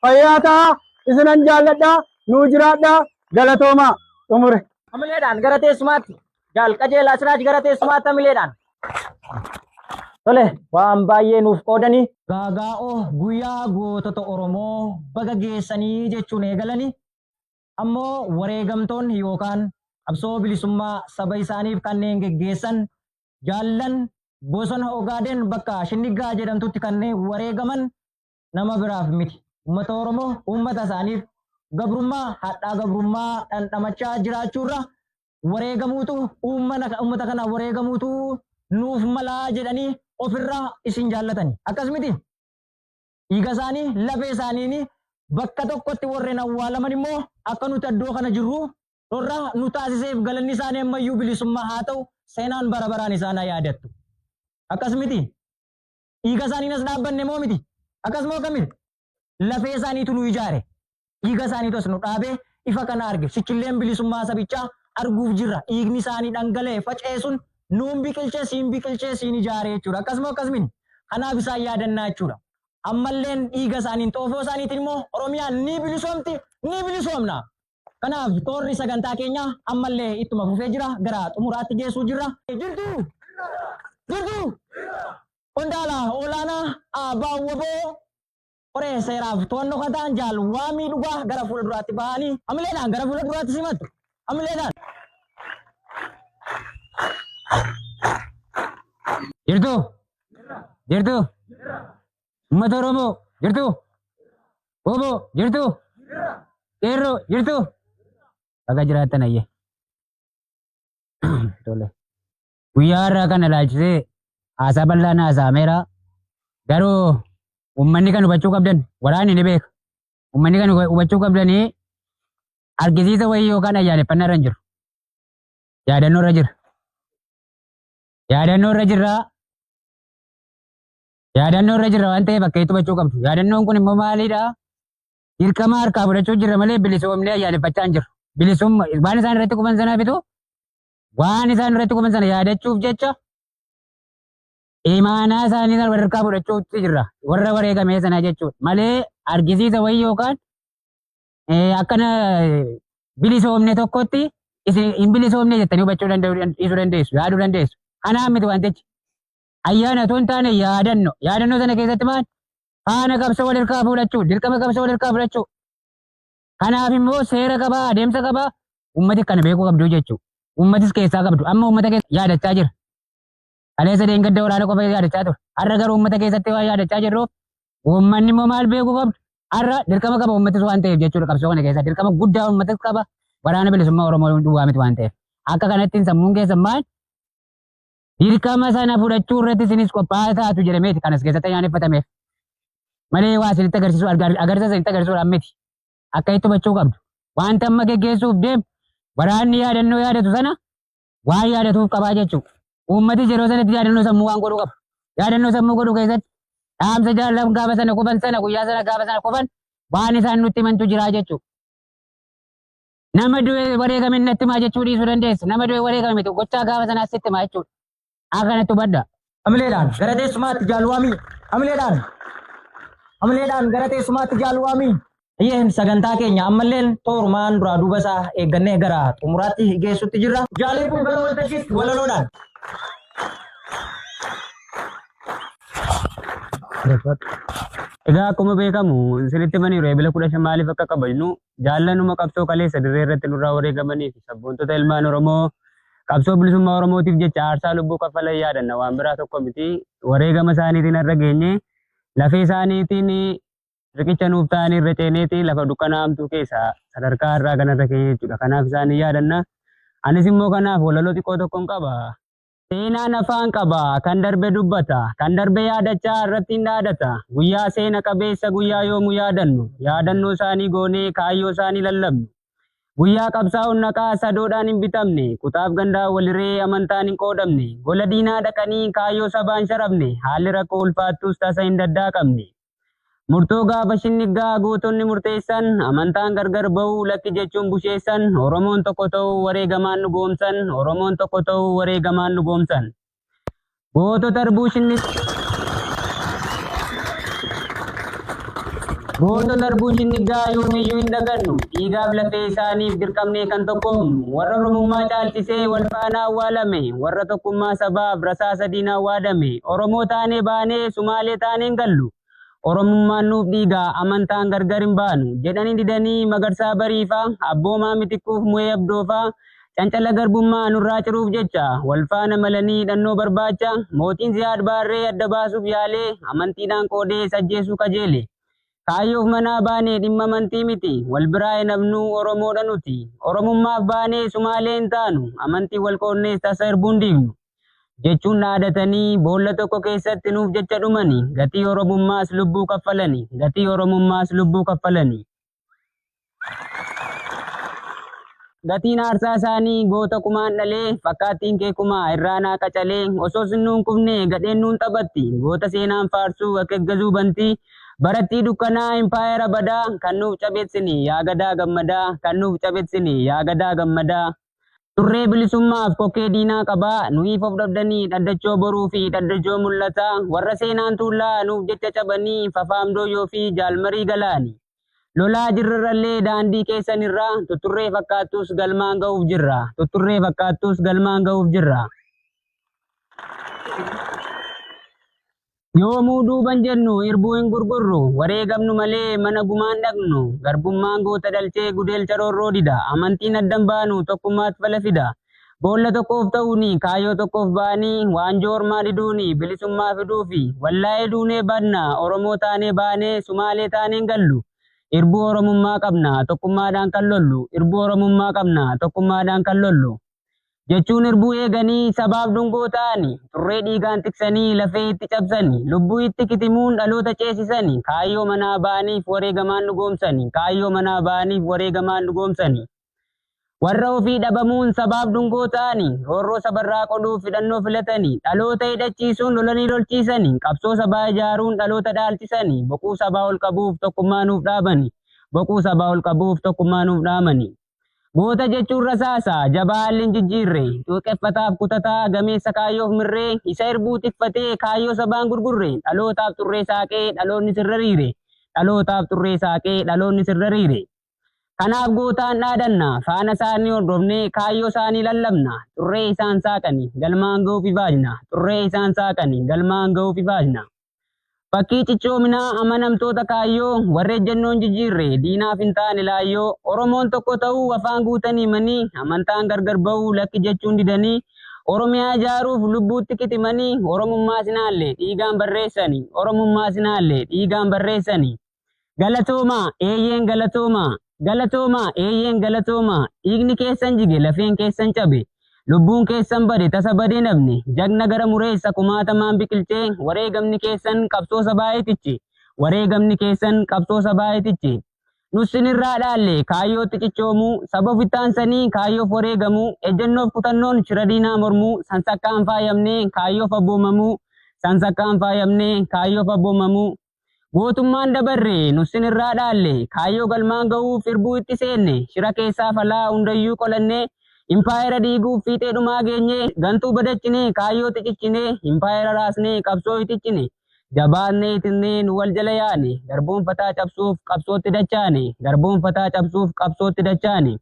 Fayyaa ta'a. Isinan jaalladha. Nuu jiraadha. Galatoomaa. Xumure. Hamileedhaan gara teessumaatti. Jaal Qajeelaa Siraaj gara teessumaatti hamileedhaan. Tole waan baay'ee nuuf qoodanii. Gaagaa'oo guyyaa gootota Oromoo baga geessanii jechuun eegalanii ammoo wareegamtoonni yookaan qabsoo bilisummaa saba isaaniif kanneen geggeessan jaallan bosona Ogaaden bakka Shinniggaa jedhamtutti kanneen wareegaman nama biraaf miti. Uummata Oromoo uummata isaaniif gabrummaa hadhaa gabrummaa dhandhamachaa jiraachuurra wareegamuutu uummata kanaaf wareegamuutu nuuf malaa jedhanii ofirraa isin jaallatani. Akkas miti? Dhiiga isaanii lafee isaaniin bakka tokkotti warreen awwaalaman immoo akka nuti addoo kana jirru dhorra nu taasiseef galanni isaanii ammayyuu bilisummaa haa ta'u seenaan bara baraan isaan haa yaadattu. Akkas miti? Dhiiga isaaniin as dhaabbanne moo miti? Akkas moo akkamiti? Lafee isaaniitu nu ijaare. Dhiiga isaaniitu as nu dhaabee ifa kana arge. Sichilleen bilisummaa sabichaa arguuf jirra. Dhiigni isaanii dhangala'e faca'e sun nuun biqilchee siin biqilchee siin ijaare jechuudha. Akkas moo akkas miti? Kanaaf isaan yaadannaa jechuudha. Ammalleen dhiiga isaaniin xoofoo isaaniitiin immoo Oromiyaan ni bilisoomti, ni bilisoomna. Kanaaf toorri sagantaa keenyaa ammallee ittuma fufee jira. Gara xumuraatti geessuu jirra. Jirtuu? Jirtuu? Qondaala olaanaa ABO-WBO. Qoree seeraaf to'annoo kan ta'an Jaal Waamii Dhugaa gara fuula duraatti bahanii hamileedhaan gara fuula duraatti simatu. Hamileedhaan. Jirtu? Jirtu? Uummata Oromoo jirtu? Obbo jirtu? Qeerroo jirtu? Baga jiraattan ayyee. Tole. Guyyaa har'aa kana ilaalchisee haasaa bal'aan haasa'ameera. Garuu uummanni kan hubachuu qabdan waraanni ni beeka. Uummanni kan hubachuu qabdanii argisiisa wayii yookaan ayyaaneffannaa irra hin jiru. Yaadannoo irra jira. Yaadannoo irra jirra. Yaadannoo irra jirra waan ta'eef akka itti hubachuu qabdu. Yaadannoon kun immoo maalidha? Dirqama harkaa fudhachuu jirra malee bilisoomnee ayyaaneffachaa hin jiru. Bilisummaa waan isaan irratti kufan sanaafitu waan isaan irratti kufan sana yaadachuuf jecha imaanaa isaanii sana harkaa fudhachuutti jirra. Warra wareegamee sana jechuudha. Malee argisiisa wayii yookaan akkana bilisoomne tokkotti isin hin bilisoomne jettanii hubachuu danda'u dhiisuu dandeessu yaaduu dandeessu. Kanaan miti wantichi. Ayyaana otoo hin taane yaadannoo. Yaadannoo sana keessatti maal? Faana qabsoo wal harkaa fudhachuu, dirqama qabsoo wal harkaa fudhachuu. Kanaaf immoo seera qabaa, adeemsa qabaa, uummati kana beekuu qabdu jechuudha. Uummatis keessaa qabdu. Amma uummata keessa yaadachaa jira. Kaleessa deengadda waraana qofa yaadachaa ture. Har'a garuu uummata keessatti waan yaadachaa jirruuf uummanni immoo maal beekuu qabdu? Har'a dirqama qaba uummatis waan ta'eef jechuudha qabsoo kana keessa. Dirqama guddaa uummatis qaba. Waraana bilisummaa Oromoo duwwaa miti waan ta'eef. Akka kanatti sammuun keessan maal? Dirqama sana fudhachuu irratti isinis qophaa'aa taatu jedhameeti kan as keessatti ayyaaneffatameef. Malee waa isinitti agarsiisuu agarsiisa isinitti agarsiisuudhaan miti. Akka itti hubachuu qabdu. Wanta amma geggeessuuf deemu waraanni yaadannoo yaadatu sana waan yaadatuuf qabaa jechuudha. Uummatis yeroo sanatti yaadannoo sammuu waan godhuu qaba. Yaadannoo sammuu godhuu keessatti dhaamsa jaallan gaafa sana kufan sana guyyaa sana gaafa sana kufan waan isaan nutti himantu jira jechuudha. Nama du'e wareegame natti himaa jechuu dhiisuu dandeessa. Nama du'e wareegame miti gochaa gaafa sanaa sitti himaa jechuudha. Akka kanatti hubadha. Hamileedhaan gara teessumaatti Jaal Waamii. Hamileedhaan. Hamileedhaan gara teessumaatti Jaal Waamii. Iyyeen sagantaa keenya ammalleen toorumaan duraa duuba isaa eeggannee gara xumuraatti geessutti jirra. Jaalee kun gara waltajjiitti walaloodhaan. Egaa akkuma beekamu isinitti himaniiru eebila 15 maaliif akka kabajnu jaallanuma qabsoo kaleessa dirree irratti nurraa wareegamanii fi sabboontota ilmaan Oromoo qabsoo bilisummaa Oromootiif jecha aarsaa lubbuu kaffalan yaadanna waan biraa tokko miti. Wareegama isaaniitiin har'a geenye lafee isaaniitiin riqicha nuuf ta'anii irra ceeneeti lafa dukkana hamtuu keessa sadarkaa har'aa kanarra geenye jechuudha. Kanaaf isaanii yaadanna. Anis immoo kanaaf walaloo xiqqoo tokkon qaba. Seenaan afaan qaba, kan darbe dubbata, kan darbe yaadachaa irratti hin dhaadata. Guyyaa seena qabeessa guyyaa yoomu yaadannu, yaadannoo isaanii goonee kaayyoo isaanii lallabnu. Guyyaa qabsaa'oon naqaa sadoodhaan hin bitamne, kutaaf gandaan waliree amantaan hin qoodamne, gola diinaa dhaqanii kaayyoo sabaa hin sharafne, haalli rakkoo ulfaattus tasa hin daddaaqamne. Murtoo gaafa Shinniggaa gootonni murteessan, amantaan gargar ba'uu lakki jechuun busheessan, Oromoon tokko ta'uu wareegamaan dhugoomsan, Oromoon tokko ta'uu wareegamaan dhugoomsan. Gootota Irbuu Gootota Irbuu Shinniggaa yoomiyyuu hin dagannu, dhiigaaf lafee isaaniif dirqamnee kan tokkoomnu, warra Oromummaa caalchisee wal faana awwaalame, warra tokkummaa sabaaf rasaasa diinaan waadame, Oromoo taanee baanee Sumaalee taanee hin gallu, Oromummaan nuuf dhiiga amantaan gargar hin baanu, jedhanii didanii Magarsaa Bariifaa, Abboomaa Mitikkuuf Muhee Abdoofaa, cancala garbummaa nurraa ciruuf jecha, wal faana malanii hidhannoo barbaacha, mootiin Ziyaad Baarree adda baasuuf yaalee, amantiidhaan qoodee sajjeessuu kajeele. Kaayyoof manaa baane dhimma amantii miti, wal biraa hin hafnuu Oromoodha nuti. Oromummaaf baanee Sumaalee hin taanu, amantiin wal qoodnees tasa irbuu hin diignu. Jechuun dhaadatanii boolla tokko keessatti nuuf jecha dhumani, gatii Oromummaas lubbuu kaffalani, gatii Oromummaas lubbuu kaffalani. Gatiin aarsaa isaanii goota kumaan dhalee, fakkaattiin kee kumaa irraa naa qacalee, osoo sin nuun kufne gadheen nuun taphatti, goota seenaan faarsuu akeeggazuu bantii, barattii dukkanaa impaayera badaa, kan nuuf cabetsini yaa gadaa gammadaa, kan nuuf cabetsini yaa gadaa gammadaa. Turree bilisummaaf kokkee diinaa qabaa, nuyiif of dhabdanii dhaddachoo boruu fi dhaddachoo mul'ataa, warra seenaan tuullaa nuuf jecha cabanii, fafaam dooyyoo fi jaalmarii galaani. Lolaa jirrarrallee daandii keessan irraa, tutturree fakkaattus galmaan ga'uuf jirra, tutturree fakkaattus galmaan ga'uuf jirra. Yoomuu duuban jennu irbuu hin gurgurru, wareegamnu malee mana gumaan dhaqnu. Garbummaan goota dhalchee gudeelcha roorroo dida, amantiin addan baanu tokkummaatti fala fida. Boolla tokkoof ta'uuni kaayyoo tokkoof ba'anii waanjoo ormaa diduuni bilisummaa fiduufi. Wallaa'ee duunee badna, Oromoo taanee baanee Sumaalee taanee hin gallu. Irbuu Oromummaa qabna tokkummaadhaan kan lollu, irbuu Oromummaa qabna tokkummaadhaan kan lollu. Jechuun irbuu eeganii sabaaf dungoo ta'ani, xurree dhiigaan tiksanii lafee itti cabsani, lubbuu itti kitimuun dhaloota ceesisani, kaayyoo manaa ba'aniif wareegamaan dhugoomsani, kaayyoo manaa ba'aniif wareegamaan dhugoomsani. Warra ofii dhabamuun sabaaf dungoo ta'ani, roorroo sabarraa qoluuf hidhannoo filatani, dhaloota hidhachiisuun lolanii lolchiisani, qabsoo sabaa ijaaruun dhaloota dhaalchisani, boquu sabaa ol qabuuf tokkummaa nuuf dhaabani, boquu sabaa ol qabuuf tokkummaa nuuf dhaamani. Goota jechuun rasaasa jabaa haalli hin jijjiirre, xuuqeffataaf kutataa gameessa kaayyoof mirree, isa irbuu tikfatee kaayyoo sabaan gurgurre, dhalootaaf xurree saaqee dhaloonni sirra riire, dhalootaaf xurree saaqee dhaloonni sirra riire. Kanaaf gootaan dhaadanna, faana isaanii hordofnee kaayyoo isaanii lallabna, xurree isaan saaqani galmaan ga'uuf ifaajna, xurree isaan saaqani galmaan ga'uuf ifaajna. Fakkii cichoominaa amanamtoota kaayyoo warra ejjennoo hin jijjiirre diinaaf hin taane laayyoo Oromoon tokko ta'uu afaan guutanii himanii amantaan gargar ba'uu lakki jechuun didanii Oromiyaa ijaaruuf lubbuutti kitimanii Oromummaa sinaalle dhiigaan barreessani Oromummaa sinaalle dhiigaan barreessani. Galatoomaa eeyyeen galatoomaa galatoomaa eeyyeen galatoomaa dhiigni keessan jige lafeen keessan cabe lubbuun keessan bade tasa badee nabne jagna gara mureessa kumaatamaan biqilchee wareegamni keessan qabsoo sabaa itiche wareegamni keessan qabsoo sabaa itiche nus sinirraa dhaalle kaayyootti cichoomuu saba ofitti aansanii kaayyoof wareegamuu ejjennoof kutannoon shira diinaa mormuu sansakkaan faayamnee kaayyoof abboomamuu sansakkaan faayamnee kaayyoof abboomamuu. Gootummaan dabarre nus sinirraa dhaalle kaayyoo galmaan ga'uuf irbuu itti seenne shira keessaa falaa hundayyuu qolanne impaayera diiguuf fiixee dhumaa geenye gantuu badachine kaayyootti cichine impaayera raasne qabsoo itichine jabaanne itinne nu wal jala yaane garboonfataa cabsuuf qabsootti dachaane garboonfataa cabsuuf qabsootti dachaane.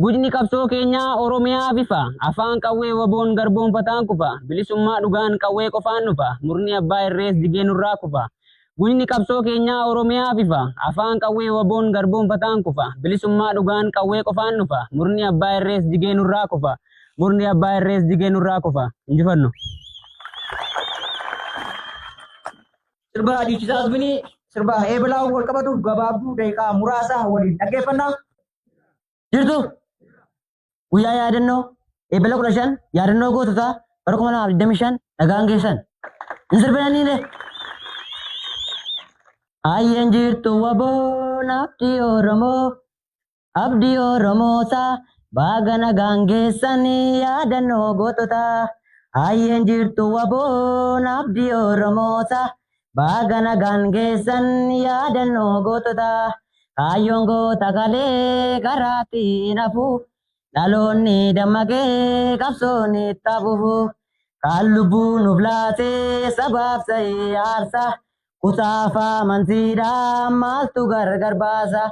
Gucni qabsoo keenyaa Oromiyaaf ifa. Afaan qawwee waboon garboonfataan kufa. Bilisummaa dhugaan qawwee qofaan dhufa. Murni abbaa irrees jigee nurraa kufa. Gucni qabsoo keenyaa Oromiyaaf ifa. Afaan qawwee waboon garboonfataan kufa. Bilisummaa dhugaan qawwee qofaan dhufa. Murni abbaa irrees jigee nurraa kufa. Murni abbaa irrees jigee nurraa kufa. Injifanno. Sirba dhiichisaa Asminii sirba eebalaa wal qabatu gabaabduu daqiiqaa muraasa waliin dhaggeeffanna. Jirtu guyyaa yaadannoo eebila 15 yaadannoo goototaa bara 2025 nagaan geessan. Hin sirbinaniile. Ayyeen jirtu waboon abdii Oromoo abdii Oromootaa baga nagaan geessan yaadannoo goototaa. Ayyeen jirtu waboon abdii Oromootaa baga nagaan geessan yaadannoo goototaa. Kaayyoon goota kalee karaatti hin hafu. Dhaloonni dammaqee qabsoon itti hafufu. Kan lubbuu nuuf laatee sabaaf ta'e aarsa. Kutaaf amantiidhaan maaltu gargar baasa.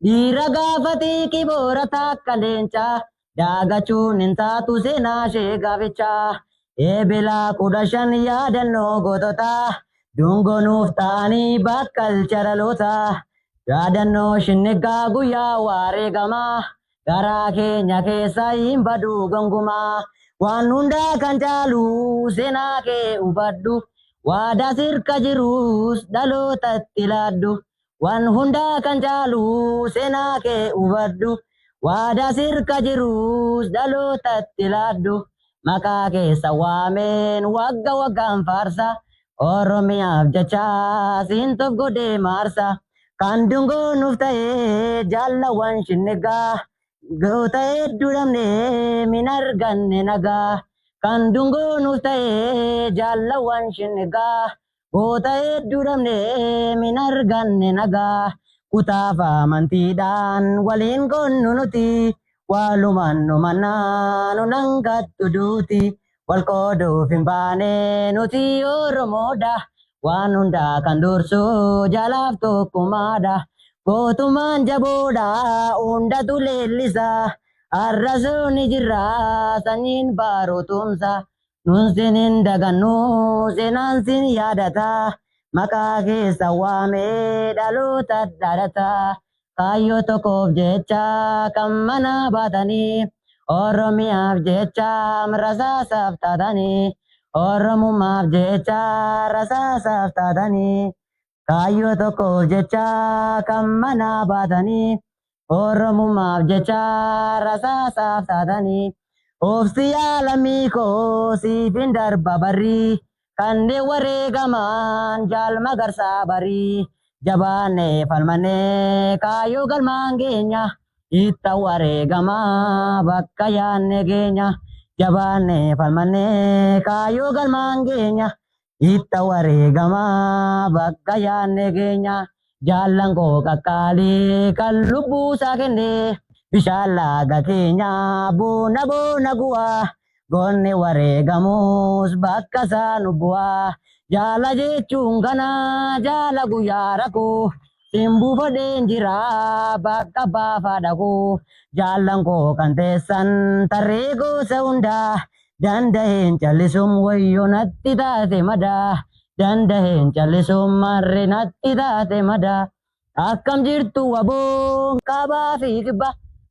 Dhiira gaafa xiiqii boora takka leencaa. Daagachuun hin taatu seenaa ishee gaafichaa. Eebila 15 yaadannoo goototaa. Dungoo nuuf ta'anii bakkalcha dhalootaa. Yaadannoo shinniggaa guyyaa wareegamaa. Garaa keenya keessa hin badu gonkumaa. Waan hundaa kan caalu seenaa kee hubadhu. Waadaa sirka jirus dhalootatti laadhu. Waan hundaa kan caalu seenaa kee hubadhu. Waadaa sirka jirus dhalootatti laadhu. Maqaa keessa waameen wagga waggaan faarsa. Oromiyaaf jecha siintuuf godhee maarsa. Kan dungoo nuuf ta'ee jaalawwan shinniggaa. Goota hedduu dhabnee min arganne nagaa. Kan dungoo nuuf ta'ee jaalawwan shinniggaa. Goota hedduu dhabnee min arganne nagaa. Kutaaf amantiidhaan waliin qonnu nuti. Walumaan nu mannaa nu nangattu duuti. Wal qooduuf hin baane nuti Oromoodha. Waan hundaa kan dursu jaalaaf tokkummaadha. Gootummaan jaboodha hundatu leellisa. Arrasoo ni jirra sanyiin baaroo tumsa. Nun sin hin dagannu seenaan sin yaadata. Maqaa keessa waamee dhaloota dhaadata. Kaayyoo tokkoof jecha kan mana baatanii. Oromiyaaf jecha rasaasaaf taatanii. Oromummaaf jecha rasaasaaf taatanii. Kaayyoo tokkoof jecha kan mana baatanii. Oromummaaf jecha rasaasaaf taatanii. Obsi yaa lammii koo siif hin darba barri. Kanneen wareegaman Jaal Magarsaa Barii. Jabaannee falmannee kaayyoo galmaan geenya. Itta wareegamaa bakka yaanne geenya. Jabaannee falmannee kaayyoo galmaan geenya. Itta wareegamaa bakka yaanne geenya. Jaallan koo qaqqaalii kan lubbuu isaa kenne. Bishaan laga keenya boona boona gu'aa. Goonni wareegamus bakka isaa nu bu'aa. Jaala jechuun kana jaala guyyaa rakkoo. Sin buufadheen jira bakka abbaa dhaquu. Jaallan koo kan teessan tarree gosa hundaa. Danda'een callisuun wayyoo natti taate madaa. Danda'een callisuun marri natti taate madaa. Akkam jirtu waboon kaabaa fi kibba.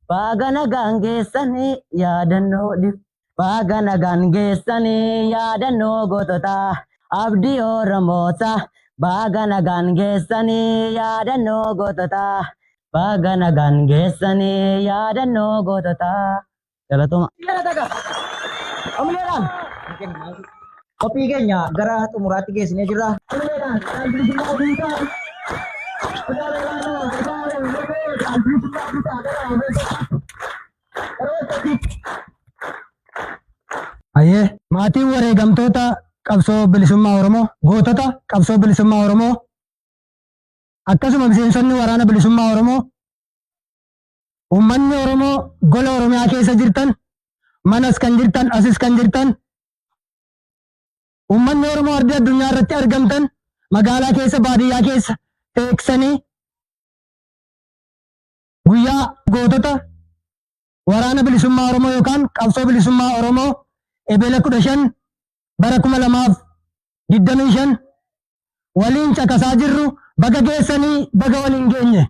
Baga nagaan geessanii yaadannoo dhib. Baga nagaan geessanii yaadannoo goototaa. Abdii Oromoota. Baga nagaan geessanii yaadannoo goototaa. Baga nagaan geessanii yaadannoo goototaa. Galatoma. Omileedhaan qophii keenya gara xumuraatti geessinee jirra. Hayyee maatiin wareegamtoota qabsoo bilisummaa Oromoo, gootota qabsoo bilisummaa Oromoo, akkasuma miseensonni waraana bilisummaa Oromoo, uummanni Oromoo gola Oromiyaa keessa jirtan, manas kan jirtan, asis kan jirtan, uummanni Oromoo ardii addunyaa irratti argamtan, magaalaa keessa, baadiyyaa keessa teeksanii guyyaa gootota waraana bilisummaa Oromoo yookaan qabsoo bilisummaa Oromoo Ebela 15 bara 2025 waliin caqasaa jirru baga geessanii, baga waliin geenye.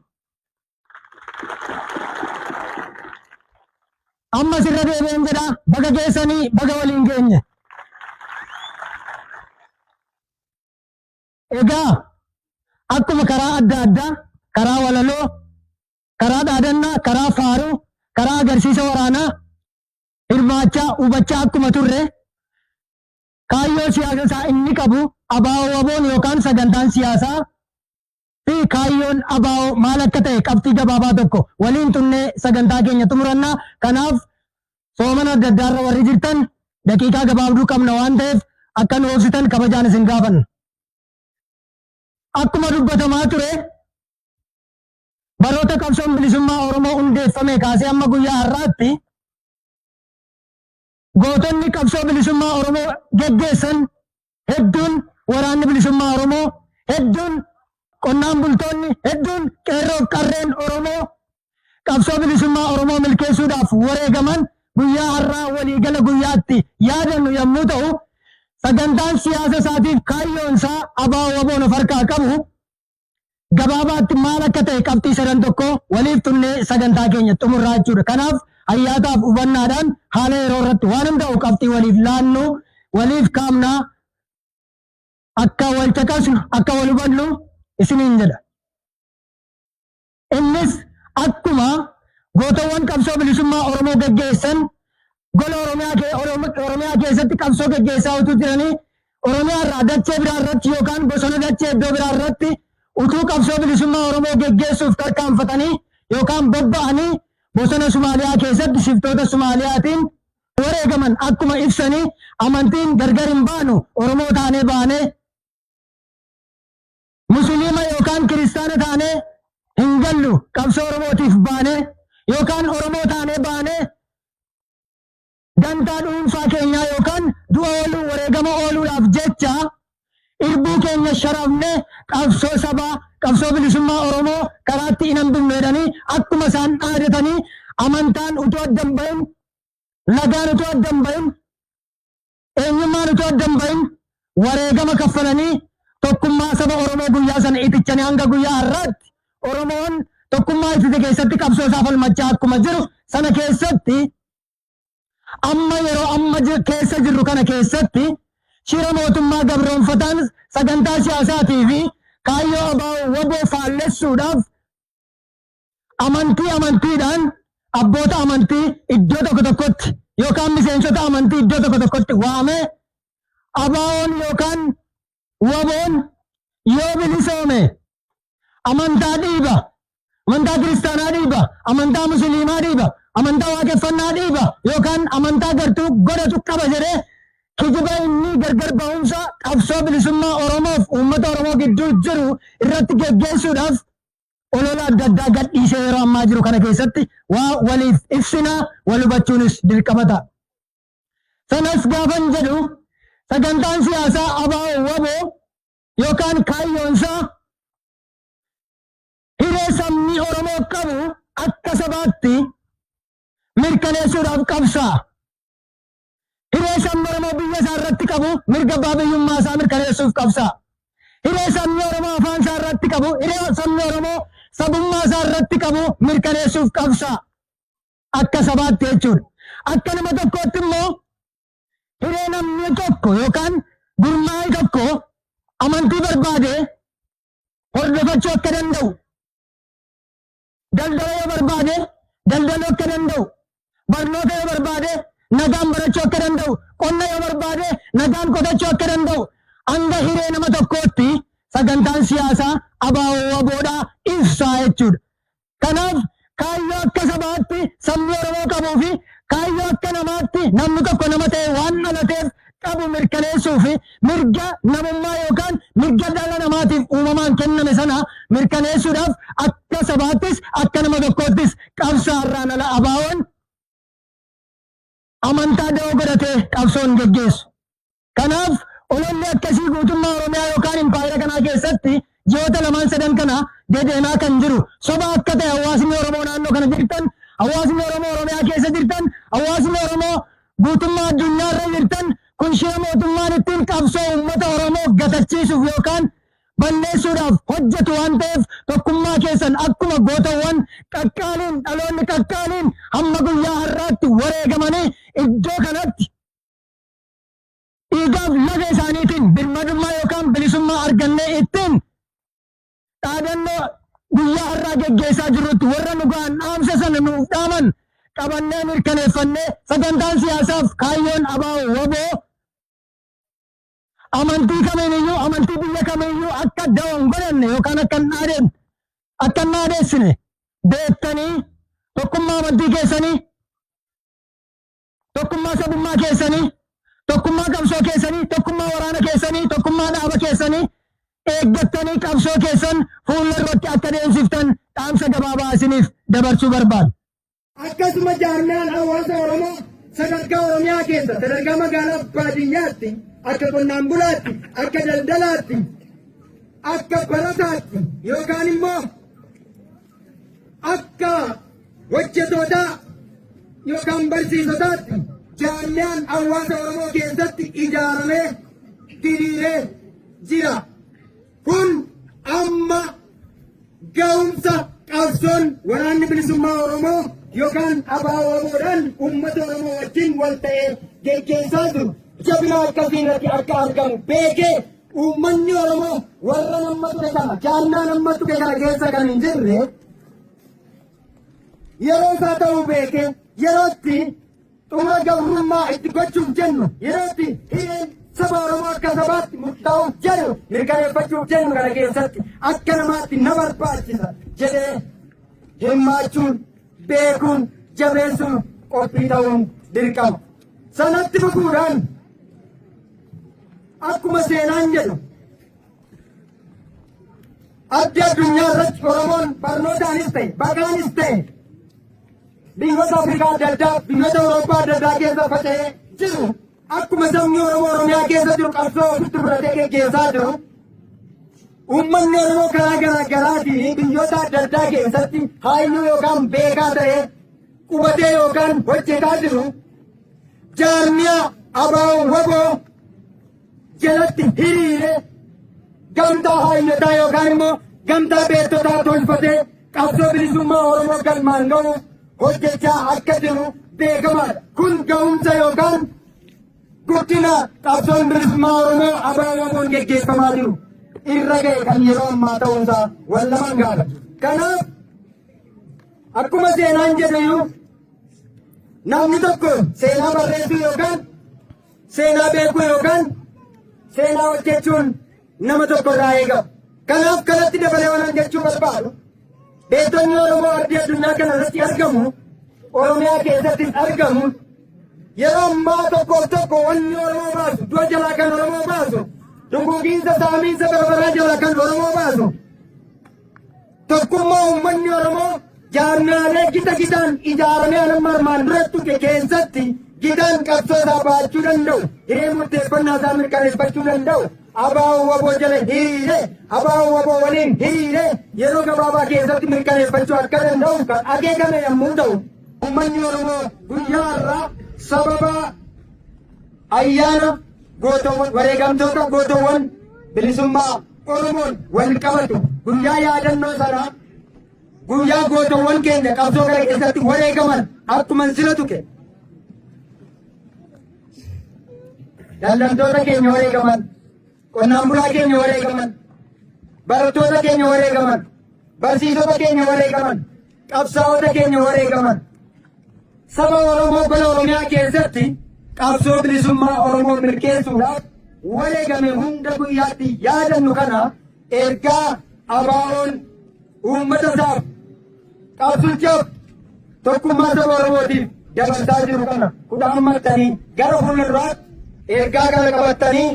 Ammas irra deebi'een jedha, baga geessanii, baga waliin geenye. Egaa akkuma karaa adda addaa, karaa walaloo, karaa dhaadannaa, karaa faaruu, karaa agarsiisa waraanaa hirmaachaa hubachaa akkuma turre, kaayyoo siyaasa isaa inni qabu ABO-WBOn yookaan sagantaan siyaasaa fi kaayyoon ABO maal akka ta'e qabxii gabaabaa tokko waliin tunnee sagantaa keenya xumuranna. Kanaaf soomana adda addaarra warri jirtan daqiiqaa gabaabduu qabna waan ta'eef akka nu obsitan kabajaan isin gaafanna. Akkuma dubbatamaa ture, baroota qabsoon bilisummaa Oromoo hundeeffame kaasee amma guyyaa har'aatti gootonni qabsoo bilisummaa Oromoo geggeessan hedduun, waraanni bilisummaa Oromoo hedduun, qonnaan bultoonni hedduun, qeerroof qarreen Oromoo qabsoo bilisummaa Oromoo milkeessuudhaaf wareegaman guyyaa har'aa waliigala guyyaatti yaadannu yommuu ta'u, sagantaan siyaasa isaatiif kaayyoon isaa ABO-WBOn of harkaa qabu gabaabaatti maal akka ta'e qabxii sadan tokko waliif tunnee sagantaa keenya xumurraa jechuudha. Kanaaf hayyaataaf hubannaadhaan haala yeroo irratti waan hundaa'u qabxii waliif laannu, waliif kaamnaa, akka wal caqasnu, akka wal hubannu isiniin jedha. Innis akkuma gootawwan qabsoo bilisummaa Oromoo geggeessan gola Oromiyaa keessatti qabsoo geggeessaa utuu jiranii, Oromiyaa irraa dachee biraa irratti yookaan bosona dachee iddoo biraa irratti utuu qabsoo bilisummaa Oromoo geggeessuuf tarkaanfatanii yookaan bobba'anii bosona Sumaaliyaa keessatti shiftoota Sumaaliyaatiin wareegaman, akkuma ibsanii amantiin gargar hin baanu, Oromoo taanee baanee Musliima yookaan Kiristaana taanee hin gallu, qabsoo Oromootiif baanee yookaan Oromoo taanee baanee dantaa dhuunfaa keenyaa yookaan du'a ooluu, wareegama ooluudhaaf jecha irbuu keenya sharafne qabsoo sabaa, qabsoo bilisummaa Oromoo karaatti hin hambifnu jedhanii akkuma isaan dhaadatanii, amantaan utuu adda hin bahin, lagaan utuu adda hin bahin, eenyummaan utuu adda hin bahin wareegama kaffalanii tokkummaa saba Oromoo guyyaa sana itichanii hanga guyyaa har'aatti Oromoon tokkummaa itite keessatti qabsoo isaa falmachaa akkuma jiru sana keessatti amma yeroo amma keessa jirru kana keessatti shira mootummaa gabroonfataan sagantaa siyaasaatii fi kaayyoo ABO WBO faallessuudhaaf amantii amantiidhaan abboota amantii iddoo tokko tokkotti yookaan miseensota amantii iddoo tokko tokkotti waamee ABOn yookaan WBOn yoo bilisoome amantaa dhiiba, amantaa kiristaanaa dhiiba, amantaa musliimaa dhiiba, amantaa waaqeffannaa dhiiba yookaan amantaa gartuu godhatu qaba jedhee kijiba inni gargar ba'umsa qabsoo bilisummaa Oromoof uummata Oromoo gidduu jiru irratti geggeessuudhaaf olola adda addaa gadhiisee yeroo ammaa jiru kana keessatti waa waliif ibsinaa wal hubachuunis dirqama ta'a. Sanas gaafan jedhu sagantaan siyaasaa ABO WBO yookaan kaayyoonsaa hiree sabni Oromoo qabu akka sabaatti mirkaneessuudhaaf qabsaa'a. Hiree sabni Oromoo biyya isaa irratti qabu mirga abbaa biyyummaa isaa mirkaneessuuf qabsaa'a. Hiree sabni Oromoo afaan isaa irratti qabu, hiree sabni Oromoo sabummaa isaa irratti qabu mirkaneessuuf qabsaa'a. Akka sabaatti jechuudha. Akka nama tokkootti immoo hiree namni tokko yookaan gurmaa'ii tokko amantii barbaade hordofachuu akka danda'u, daldala yoo barbaade daldaluu akka danda'u, barnoota yoo barbaade nagaan barachuu akka danda'u, qonna yoo barbaade nagaan qotachuu akka danda'u hanga hiree nama tokkootti sagantaan siyaasaa ABO WBOdhaa ibsaa jechuudha. Kanaaf kaayyoo akka sabaatti sabni Oromoo qabuu fi kaayyoo akka namaatti namni tokko nama ta'e waan dhalateef qabu mirkaneessuu fi mirga namummaa yookaan mirga dhala namaatiif uumamaan kenname sana mirkaneessuudhaaf akka sabaattis akka nama tokkoottis qabsaarraan ala ABOn amantaa da'oo godhatee qabsoo hin geggeessu. Kanaaf ololli akkasii guutummaa Oromiyaa yookaan impaayera kanaa keessatti ji'oota lamaan sadan kana dedeemaa kan jiru soba akka ta'e hawaasni Oromoo naannoo kana jirtan, hawaasni Oromoo Oromiyaa keessa jirtan, hawaasni Oromoo guutummaa addunyaa irra jirtan kun shira mootummaan ittiin qabsoo uummata Oromoo gatachiisuuf yookaan balleessuudhaaf hojjetu waan ta'eef tokkummaa keessan akkuma gootawwan qaqqaaliin dhaloonni qaqqaaliin hamma guyyaa har'aatti wareegamanii iddoo kanatti dhiigaaf lafa isaaniitiin birmadummaa yookaan bilisummaa argannee ittiin dhaadannoo guyyaa har'aa geggeessaa jirrutti warra nu ga'an dhaamsa sana nuuf dhaaman qabannee mirkaneeffannee sagantaan siyaasaaf kaayyoon ABO WBO amantii kamiiniyyuu amantii biyya kamiiyyuu akka da'oo hin godhanne yookaan akka hin dhaadeen akka hin dhaadheessine beektanii tokkummaa amantii keessanii tokkummaa sabummaa keessanii, tokkummaa qabsoo keessanii, tokkummaa waraana keessanii, tokkummaa dhaaba keessanii eeggattanii qabsoo keessan fuula irratti akka deemsiftan dhaamsa gabaabaa isiniif dabarsuu barbaada. Akkasuma jaarmiyaan hawaasa Oromoo sadarkaa Oromiyaa keessa sadarkaa magaalaa baadiyyaatti akka qonnaan bulaatti akka daldalaatti akka barataatti yookaan immoo akka hojjetootaa yookaan barsiisotaatti jaarmiyaan hawaasa Oromoo keessatti ijaaramee diriiree jira. Kun amma ga'umsa qabsoon waraanni bilisummaa Oromoo yookaan ABO-WBOdhaan uummata Oromoo wajjin wal ta'ee geggeessaa jiru jabina akkasii irratti akka argamu beekee uummanni Oromoo warra nama ture kana jaarmaa nama ture kana keessa kan hin jirre yeroo isaa ta'uu beekee yerootti xumura gabrummaa itti gochuuf jennu yerootti hireen saba Oromoo akka sabaatti murtaa'uuf jedhu mirkaneeffachuuf jennu kana keessatti akka namaatti na barbaachisa jedhee hirmaachuun beekuun jabeessuun qophii ta'uun dirqama. Sanatti fufuudhaan akkuma seenaan jedhu addi addunyaa irratti Oromoon barnootaanis ta'e baqaanis ta'e biyyoota Afrikaa adda addaa biyyoota Awurooppaa adda addaa keessa faca'ee jiru akkuma sabni Oromoo Oromiyaa keessa jiru qabsoo ofitti fudhatee geggeessaa jiru uummanni Oromoo karaa garaa garaatiin biyyoota adda addaa keessatti hayyuu yookaan beekaa ta'ee qubatee yookaan hojjetaa jiru jaarmiyaa ABO WBO jalatti hiriiree gamtaa haayyotaa yookaan immoo gamtaa beektotaa tolfatee qabsoo bilisummaa Oromoo galmaan ga'uuf hojjechaa akka jiru beekamaadha. Kun ga'umsa yookaan guddina qabsoon bilisummaa Oromoo ABO-WBOn geggeeffamaa jiru irra ga'e kan yeroo ammaa ta'uunsaa wal lamaan gaafatu. Kanaaf akkuma seenaan jedhayyuu namni tokko seenaa barreessuu yookaan seenaa beekuu yookaan seenaa hojjechuun nama tokko irraa eegama. Kanaaf kanatti dabalee waan jechuu barbaadu beektonni Oromoo ardii addunyaa kana irratti argamu Oromiyaa keessattis argamu yeroo ammaa tokkoof tokko wanni Oromoo baasu du'a jalaa kan Oromoo baasu duguugiinsa saamiinsa barbaraa jalaa kan Oromoo baasu tokkummaa uummanni Oromoo jaarmiyaalee gita gitaan ijaaramee anamma armaan dura tuqe keessatti gitaan qabsoo isaa baachuu danda'u hiree murteeffannaa isaa mirkaneeffachuu danda'u ABO WBO jala hiriiree ABO WBO waliin hiriiree yeroo gabaabaa keessatti mirkaneeffachuu akka danda'u kan akeekame yommuu ta'u uummanni Oromoo guyyaa har'aa sababa ayyaana gootowwan wareegamtoota gootowwan bilisummaa Oromoon wal qabatu guyyaa yaadannoo sanaa guyyaa gootowwan keenya qabsoo kana keessatti wareegaman akkuma sila tuqe daldaltoota keenya wareegaman qonnaan bulaa keenya wareegaman barattoota keenya wareegaman barsiisota keenya wareegaman qabsaa'ota keenya wareegaman saba Oromoo gola Oromiyaa keessatti qabsoo bilisummaa Oromoo milkeessuudhaaf wareegame hunda guyyaatti yaadannu kana ergaa ABO'n uummata isaaf qabsichaaf tokkummaa saba Oromootiif dabarsaa jiru kana kudhaammattanii gara fuulduraatti ergaa kana qabattanii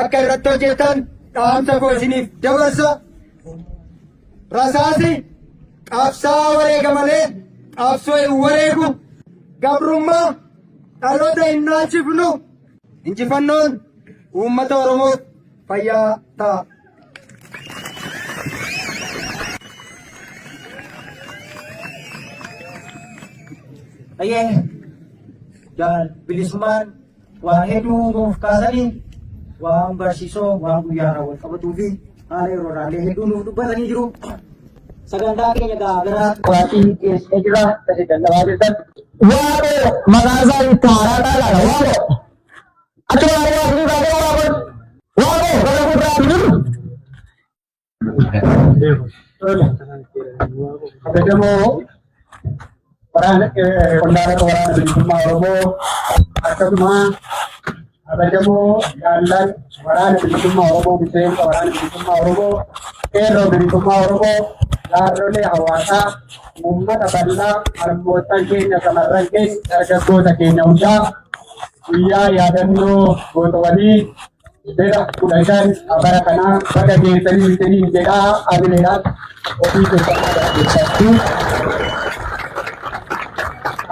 akka irratti hojjetan dhaamsa koo isiniif dabarsa. Rasaasi qabsaa wareega malee qabsoo hin wareegu gabrummaa dhaloota hin dhaalchifnu injifannoon uummata Oromoof fayyaa ta'a. Ayyee jaal bilisummaan waa hedduu nuuf kaasanii waan barsiisoo waan guyyaarraa wal qabatuu fi haala yeroo irraallee hedduu nuuf dubbatanii jiru. Sagantaa keenya gaa gara xumuraatti geessee jira. Gadi dallabaa jirtan. Waaqoo maqaan isaa itti haaraa taalaadha. Waaqoo. Achuma waaqoo gara waaqoo. Waaqoo gara fuulduraatti jiru. Kabajamoo waraana qondaalota waraana bilisummaa Oromoo akkasuma kabajamoo jaallan waraana bilisummaa Oromoo miseensa waraana bilisummaa Oromoo qeerroo bilisummaa Oromoo jaarrolee hawaasaa uummata bal'aa harmoottan keenya shamarran keenya dargaggoota keenya hundaa guyyaa yaadannoo gootowwanii Bera 15 bara kanaa baga geessanii isiniin jedhaa amileedhaan ofii keessan gaggeeffachuu.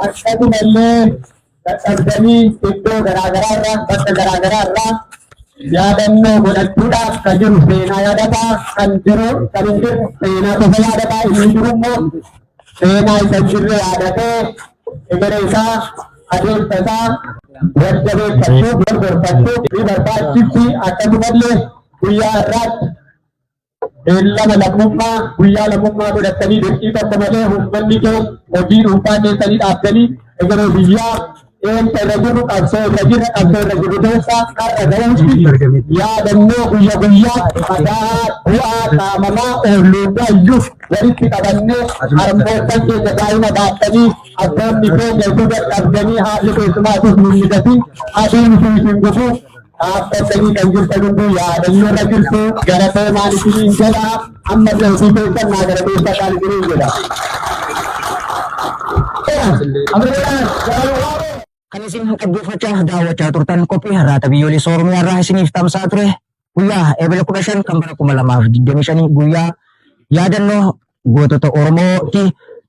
Akkasumallee dadhabdanii iddoo garaagaraarraa bakka garaagaraarraa yaadannoo godhachuudhaaf kan jiru seenaa yaadataa kan jiru kan hin jirre seenaa qofa yaadataa inni jiru immoo seenaa isa hin jirre yaadatee egeree isaa adeemsa isaa wal jabeeffachuuf wal gorfachuuf ni barbaachifti akkasumallee guyyaa har'aatti beellama lammummaa guyyaa lammummaa godhattanii dirqii tokko malee uummanni kee hojii dhuunfaa keessanii dhaabdanii egeree biyyaa deemsa irra jirru qabsoo irra jirra qabsoo irra jirru keessaa har'a ga'uutti yaadannoo guyya guyyaa madaa bu'aa qaamamaa oolluudhaa iyyuu walitti qabannee harmoottan keenya daa'ima baattanii abboonni keenya utuu dadhabdanii haalli keessumaatis nu mijatin aduun utuu isin gubuu dhaabbattanii kan jirtan hunduu yaadannoo irra jirtu galatoomaan isiniin jedha amma ofii keessan naa galateeffadhaan isiniin jedha. Kan isin dhaggeeffachaa daawwachaa turtan qophii har'aata biyyoolessa Oromiyaa irraa isiniif tamsa'aa ture guyyaa Ebla 15 kan bara 2025 guyyaa yaadannoo gootota Oromooti.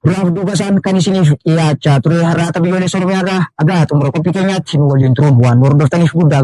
Duraaf duuba isaan kan isiniif dhiyaachaa ture har'aata biyyoolessa Oromiyaa irraa haga xumura qophii keenyaatti nu waliin turuun waan nu hordoftaniif guddaa.